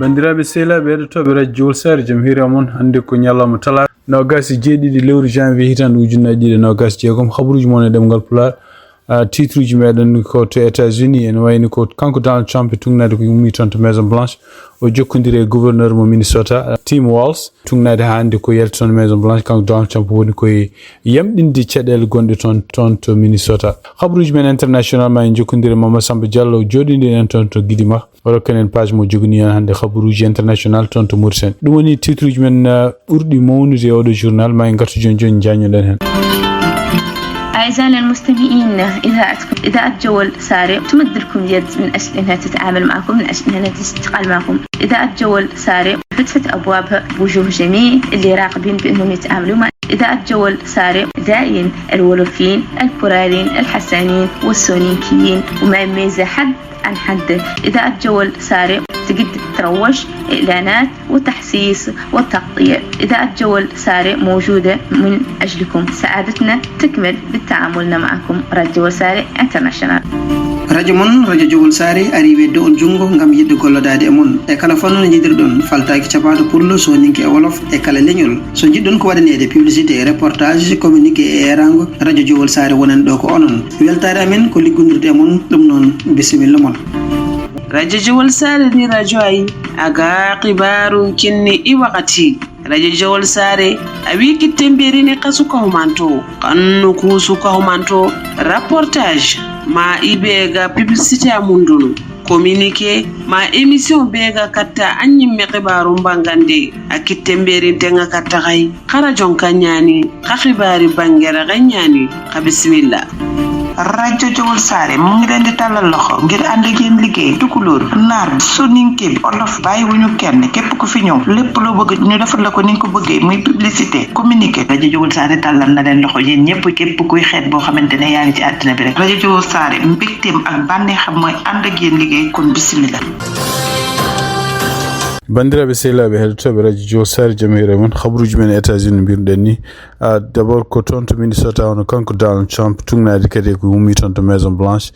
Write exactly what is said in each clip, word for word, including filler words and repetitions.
Banndiraaɓe sehilaaɓe heɗotooɓe radio Jowol Saare, jam hiiri e mon. Hannde ko ñalawma talaata, noogaas e jeeɗiɗi lewru janvier, hitaande ujunnaji ɗiɗi e noogaas e jeegom. Habaruuji mon e ɗemngal Pulaar. Ah, titruuji meɗen ko to États-Unis, ene wayni ko kanko Donald Trump e tugnaade ko yummi toon to Maison Blanche. O jokkondiri e gouverneur mo Minnesota, Tim Walz, tugnaade haa hannde ko yalti toon Maison Blanche. Kanko Donald Trump woni koye yamɗinde caɗeele gonɗe toon, toon to Minnesota. Habaruuji men international ma en jokkondiri e Mama Samba Diallo, jooɗiiɗo en toon to Gidima. O rokkan en page mo joganii en hannde habaruuji international toon to Mauritanie. Ɗum woni titruuji men, uh, ɓurɗi mawnude e oɗo journal. Ma en ngartu jooni jooni, njaññoɗen heen. أعزائنا المستمعين، إذاعتكم، إذاعة جول ساري، تمد لكم اليد من أجل أنها تتعامل معكم، من أجل أنها تشتغل معكم. إذاعة جول ساري فتحت أبوابها بوجوه جميل اللي راغبين بأنهم يتعاملوا مع إذاعة جول ساري. داعين الولوفيين، البراريين، الحسانيين والسونينكيين، وما يميز حد عن حد. إذاعة جول ساري تقدر تروج، إعلانات وتحسيس وتغطية. إذاعة جول ساري موجودة من أجلكم. سعادتنا تكمل بالتعامل معكم. راديو جول ساري انترناشونال. Radio mon, Radio Jowol Saare, ari weddo on junngo ngam yiɗde gollodaade e mon. E kala fannu no njiɗirɗon, faltaaki caɓaaɗo pullo, sooninke e wolof, e kala leñol. So njiɗɗon ko waɗaneede publicité, reportage, communiqué e eeraango, Radio Jowol Saare wonan ɗo ko onon. Weltaare amen ko liggondirde e mon, ɗum noon, bisimilla mon. Radio Jowol Saare ndi radio ayi, aga xibaaru kinni i wakati. Radio Jowol Saare, a wi kitte mberini ka suka humanto, kannu ku suka humanto, reportage, ma ibe ga publicité a mundunu, communiqué, ma émission be ga katta a ñimme xibaaru mbangande, a kitte mberin tenga katta xay. Xara jonka ñaani, xa xibaari bangere xa ñaani, xa bisimilla. Radio Jowol Saare mu ngi leen di tàllal loxo ngir ànd ak yéen liggéey. Tukulóor, naar, soninke, olof, bàyyiwuñu kenn. Képp ku fi ñëw, lépp loo bëgg ñu defal la ko ni nga ko bëggee, muy publicité, communiqué. Radio Jowol Saare tàllal na leen loxo yéen ñëpp, képp kuy xeet boo xamante ne yaa ngi ci àddina bi rek. Radio Jowol Saare, mbégteem ak bànneexam mooy ànd ak yéen liggéey, kon bisimilla. Banndiraaɓe sehilaaɓe heɗotooɓe radio Jowol Saare, jam hiiri e mon. Habaruuji men e États-Unis mbirɗen ni. Ah, d'abord ko toon to Minnesota, hono kanko Donald Trump tugnaade kadi ko wummi toon to Maison Blanche.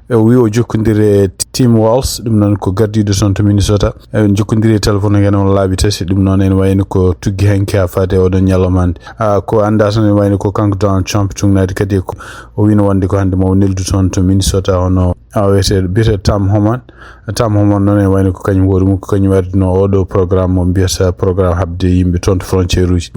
E o wi o jokkondiri e Tim Walz, ɗum noon ko gardiiɗo toon to Minnesota. E jokkondiri e téléphone heen on laabi tati, ɗum noon ene wayno ko tuggi hanki haa faade e oɗon ñalawma hannde. Ah, ko annda tan ene wayno ko kanko Donald Trump tugnaade kadi ko o wino wonde ko hannde mo o neldu toon to Minnesota, hono a wiyetee, biyeteeɗo Tom Homan. Tom Homan noon ene wayno ko kañum hoore mum, ko kañum ardino oɗo programme mo mbiyata programme haɓde yimɓe toon to frontière uji.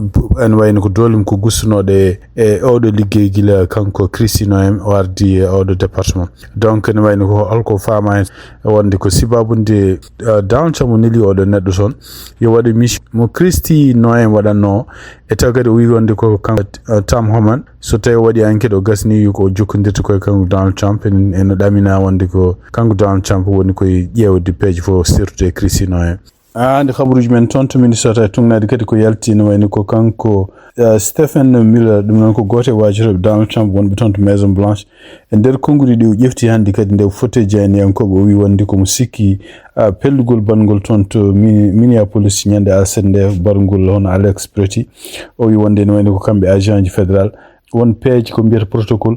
Ene wayno ko doole mum ko gustunooɗo e, e oɗo liggey gila kanko Kristi Noem o ardi e oɗo département. Donc ene wayno ko holko faama heen wonde ko sibaabu nde, eh, Donald Trump neli oɗo neɗɗo toon yo waɗe mission mo Kristi Noem waɗatno. E taw kadi o wi wonde ko kanko, eh, Tom Homan, so tawi o waɗi enquête o gasni ko o jokkondirta koye kanko Donald Trump, en, ene ɗamina wonde ko kanko Donald Trump woni koye ƴeewde peeje fof, surtout e Kristi Noem. Ah, nde habaruuji men toon to Minnesota e tugnaade kadi ko yalti, ene wayno ko kanko, eh, Stephen Miller, ɗum noon ko gooto e waajotooɓe Donald Trump wonɓe toon to Maison Blanche. E nder konnguɗi ɗi o ƴefti hannde kadi nde o foti e jayniyankooɓe, o wi wonde ko mo sikki, ah, pellugol banngol toon to Mi-, Minneapolis ñande aset nde, barngol hono Alex Pretti. O wi wonde ene wayno ko kamɓe agent ji fédéral, won peeje ko mbiyata protocole,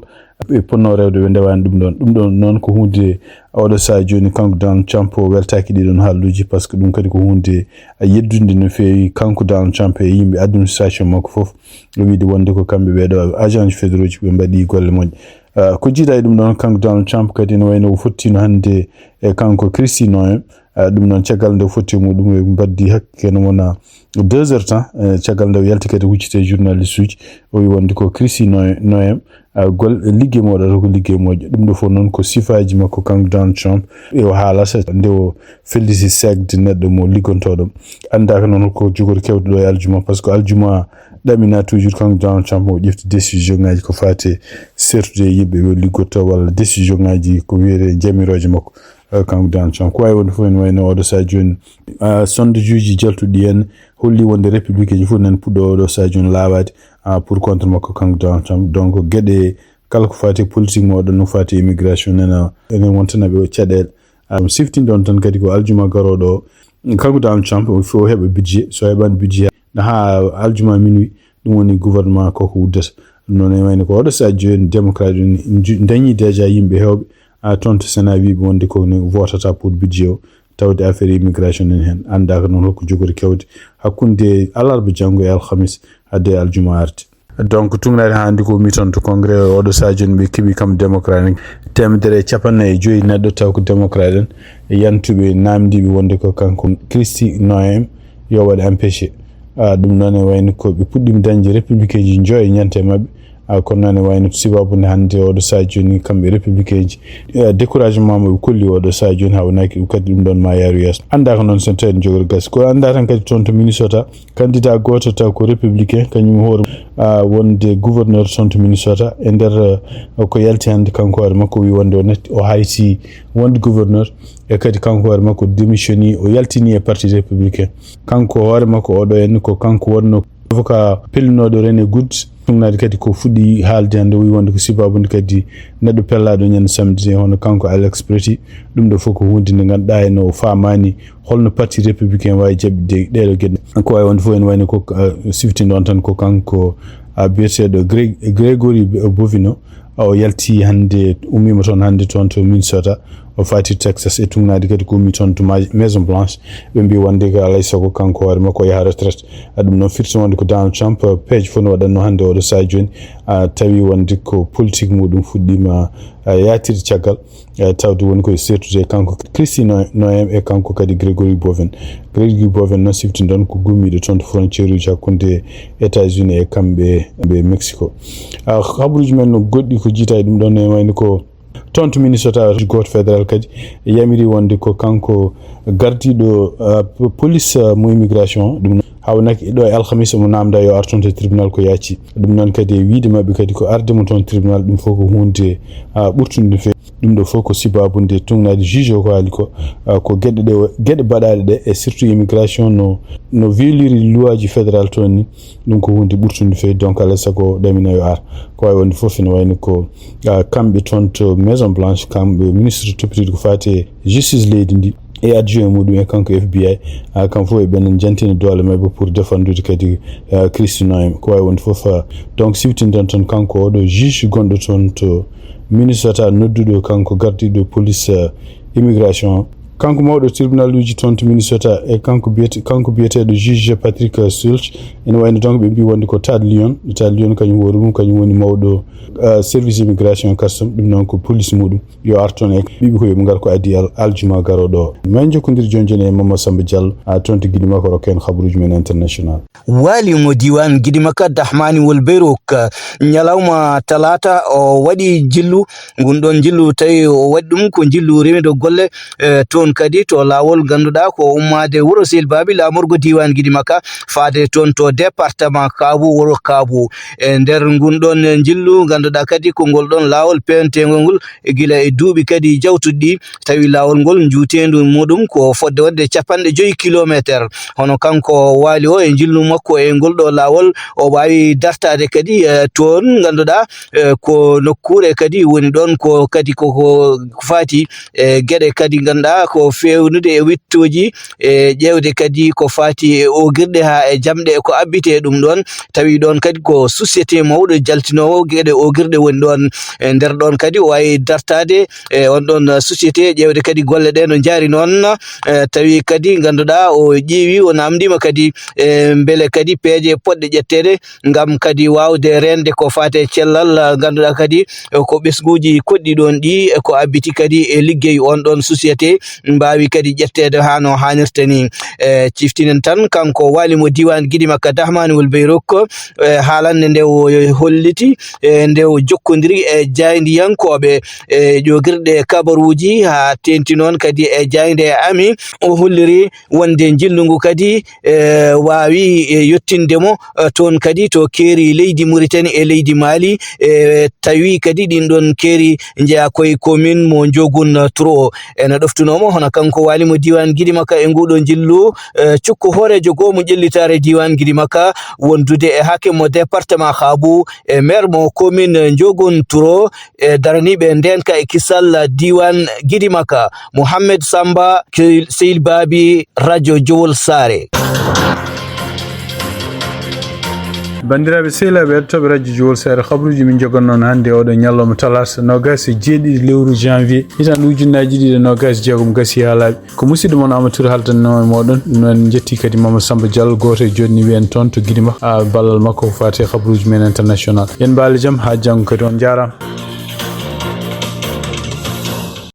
ɓe ponno rewde ɓe ndewaani ɗum ɗoon. Ɗum ɗoon noon ko huunde oɗo sahaa jooni kanko Donald Trump o weltaaki ɗiɗon haalluuji, par ce que ɗum kadi ko huunde yeddunde no feewi kanko Donald Trump e yimɓe administration makko fof. O wiide wonde ko kamɓe ɓee ɗo agent ji fédéraux ji ɓe mbaɗi golle moƴƴe. Ah, ko jiidaa e ɗum ɗoon, kanko Donald Trump kadi ene wayno o fottino hannde e kanko Kristi Noem. Ah, ɗum noon caggal nde o fotti e muɗum, ɓe mbaddi hakke no wona deux heures temps, eh, caggal nde o yalti kadi huccite e journaliste uji, o wi wonde ko Kristi Noem, Noem, ah, gol-, liggey mo waɗata ko liggey moƴƴo. Ɗum ɗo fof noon ko sifaaji makko kanko Donald Trump, e o haalata nde o felliti segde neɗɗo mo liggontoo ɗum. Anndaaka noon ko jogori kewde ɗo e aljuma, par ce que aljuma ɗamina toujours kanko Donald Trump o ƴefti décision ngaji ko faati e sertude e yimɓe ɓe liggotoo walla décision ngaji ko wiyetee jamirooje makko, eh, kanko Donald Trump. Ko waawi wonde fof ene wayno oɗo sahaa jooni, ah, sondage uji jaltuɗi en holli wonde républicain ji fof nana puɗɗo oɗo sahaa jooni laawaade, ah, pour contre makko kanko Donald Trump. Donc geɗe kala ko faati e politique mo oɗon no faati e immigration nana ene wontana ɓe caɗeele. Ah, ɗum siftinde on tan kadi ko aljuma garooɗo o, kanko Donald Trump, o fof heɓa budget. So heɓaani budget, haa aljuma minuit, ɗum woni gouvernement ko ko uddata. Ɗum noon, e wayno ko oɗo sahaa jooni, démocrate en ju-, dañi déjà yimɓe heewɓe, ah, toon to Sénat, wiiɓe wonde ko ne votata pour budget o. tawde affaire immigration en heen. Anndaaka noon holko jogori kewde hakkunde alarba janngo e alhamis, haade aljuma arde. Donc, tugnaade haa hannde ko mi toon to congrès o, oɗo sahaa jooni ɓe keɓi kam démocrate en teemedere e capanɗe nayi e joyi neɗɗo, taw ko démocrate en yantuɓe, naamndiiɓe wonde ko kanko Kristi Noem yo waɗ empêché. Ah, ɗum noon e wayno ko ɓe puɗɗiima dañde républicain ji njoyo e ñante maɓɓe. Ah, kono noon e wayno ko sababu nde hannde oɗo sahaa jooni kamɓe républicain ji, eh, découragement mo ɓe kolli oɗo sahaa jooni, haa wonaki ɗum kadi ɗum ɗoon ma yaaru yeeso. Anndaaka noon so tawii jogori gasi. Ko anndaa tan kadi toon to Minnesota, candidat gooto taw ko républicain, kañum hoore, ah, wonde gouverneur toon to Minnesota. E nder, eh, ko yalti hannde, kanko hoore makko wi wonde o natti, o hayti wonde gouverneur, e kadi kanko hoore makko démissionni, o yaltini e parti républicain. Kanko hoore makko oɗo en ko kanko wonno avocat pellinooɗo René Good. Tugnaade kadi ko fuɗɗi haalde hannde, o wi wonde ko sababu nde kadi neɗɗo pellaaɗo ñande samedi nde, hono kanko Alex Pretti. Ɗum ɗo fof ko huunde nde ngannduɗaa ene o faamaani holno parti républicain waawi jaɓɓitde ɗeeɗo geɗe. Ko waawi wonde fof ene wayno ko, eh, siftinɗon tan ko kanko, ah, biyeteeɗo Gre-, Gregory Bovino. O yalti hannde, ummiima toon hannde toon to Minnesota, o faati Texas, e tugnaade kadi ko ummi toon to Ma-, Maison Blanche. Ɓe mbi wonde ko alaa e sago kanko hoore makko o yaha retraite. Ah, ɗum noon firti wonde ko Donald Trump, eh, peeje fof no waɗatno hannde oɗo sahaa jooni, ah, tawi wonde ko politique muɗum fuɗɗiima, ah, yaatirde caggal, eh, tawde woni koye seertude e kanko Kristi No-, Noem e kanko kadi Gregory Bovin. Gregory Bovin noon siftinɗon ko gummiiɗo toon to frontière uji hakkunde États-Unis e kamɓe ɓe Mexico. Ah, habaruuji men no goɗɗi ko jiytaa e ɗum ɗoon, e wayno ko toon to Minnesota, gooto fédéral kadi yamiri wonde ko kanko gardiiɗo, ah, po-, police, ah, mo immigration, ɗum hawnaki ɗo e alhamisa mo naamnda yo ar toon to tribunal ko yaaci. Ɗum noon kadi e wiyde maɓɓe kadi ko arde mo toon tribunal, ɗum fof ko huunde, ah, ɓurtunde no feewi. Ɗum ɗo fof ko sababu nde tugnaade juge o ko haali ko, ah, ko geɗe ɗe, geɗe baɗaaɗe ɗe, e surtout immigration no, no violiri loi ji fédéral toon ni, ɗum ko huunde ɓurtunde no feewi. Donc alaa e sago ɗamina yo ar. Ko waawi wonde fof ene wayno ko, ah, kamɓe toon to Maison Blanche, kamɓe ministre toppitiiɗo ko faati e justice leydi ndi e adjoint muɗum e kanko F B I, ah, kam fof e ɓen jantina doole maɓɓe pour défendude kadi, ah, Kristi Noem. Ko waawi wonde fof, ah, donc siftinɗen tan kanko oɗo juge gonɗo toon to Minnesota, nodduɗo kanko gardiiɗo police, ah, immigration. Kanko mawɗo tribunal uji toon to Minnesota e kanko biyete-, kanko biyeteeɗo juge Patrick Schultz, ene wayno donc ɓe mbi wonde ko Todd Lyon. Todd Lyon kañum hoore mum, kañum woni mawɗo, ah, service immigration custom, ɗum noon ko police muɗum. Yo ar toon e ɓiɓɓe ko yo ɓe ngar ko adii al-, aljuma garooɗo o. Men jokkondir jooni jooni e Mama Samba Diallo, ah, toon to Guinée makko, rokka en habaruuji men international. Waali mo diiwaan Gidimaka Dahmani Wol Beyrok, ñalawma talaata o waɗi njillu. Ngun ɗoon njillu tawi o waɗi ɗum ko njillu rewinɗo golle, eh, toon kadi to laawol ngannduɗaa ko ummaade wuro Sel Baabi laamorgo diiwaan Gidimaka faade toon to département Kaabu, wuro Kaabu. E nder ngun ɗoon njillu ngannduɗaa kadi ko ngol ɗoon laawol peewteengol ngol e gila e duuɓi kadi jawtuɗi ɗi, tawi laawol ngol njuuteendu muɗum ko fodde wonde capanɗe joyi kilomeeter. Hono kanko Waali o e njillu makko e ngol ɗo laawol, o waawi dartaade kadi, eh, toon ngannduɗaa, eh, ko nokkuure kadi woni ɗoon ko kadi ko, ko faati e geɗe kadi ngannduɗaa ko feewnude e wittooji, e ƴeewde kadi ko faati e oogirɗe haa e jamɗe e ko abbitee ɗum ɗoon. Tawi ɗoon kadi ko société mawɗo jaltinoowo geɗe oogirɗe woni ɗoon. E nder ɗoon kadi o waawi dartaade e on ɗoon société, ƴeewde kadi golle ɗe no njaari noon. E tawi kadi ngannduɗaa o ƴeewi, o naamndiima kadi e mbele kadi peeje poɗɗe ƴetteede ngam kadi waawde reende ko faati e cellal, ngannduɗaa kadi ko ɓesnguuji koɗɗi ɗoon ɗi, ko abbiti kadi e liggey on ɗoon société, mbaawi kadi ƴetteede haa no haanirta ni. E ciftinen tan, kanko Waali mo diiwaan Gidimaka Dahmani Wol Beyrok, e haalande nde o holliti, e nde o jokkondiri e jaayndiyankooɓe e ƴoogirɗe kabaruuji, haa teeŋti noon kadi e jaaynde e ami, o holliri wonde njillu ngu kadi, e, waawi, e, yettinde mo, e, toon kadi to keeri leydi Muritani e leydi Maali, e, tawi kadi ɗin ɗoon keeri njeyaa koye commune mo Njogun Turo. Ene ɗoftunoo mo hono kanko Waali mo diiwaan Gidimaka e nguu ɗoo njillu, e, cukko hooreejo goo mo ƴellitaare diiwaan Gidimaka, wondude e haakim mo département Kaabu, e maire mo commune Njogun Turo, e daraniiɓe ndeenka e kisal diiwaan Gidimaka, Mohammed Samba, Seyil Baabi, Radio Jowol Saare. Banndiraaɓe sehilaaɓe heɗotooɓe radio Jowol Seeɗa, habruuji min njoganno on hannde oɗo ñalawma talaata noogaas e jeeɗiɗi lewru janvier hitan ujunnaaji ɗiɗi e noogaas e jeegom gasi haa laaɓi. Ko musidɗo mon Amadou Touré haldanno e mooɗon. Ɗum noon en njetti kadi Mamadou Samba Diallo, gooto e joɗni wiyen toon to Guinée, ballal makko ko faati e habruuji men international. Yen mbaali jam haa janngo kadi, on njaaraama.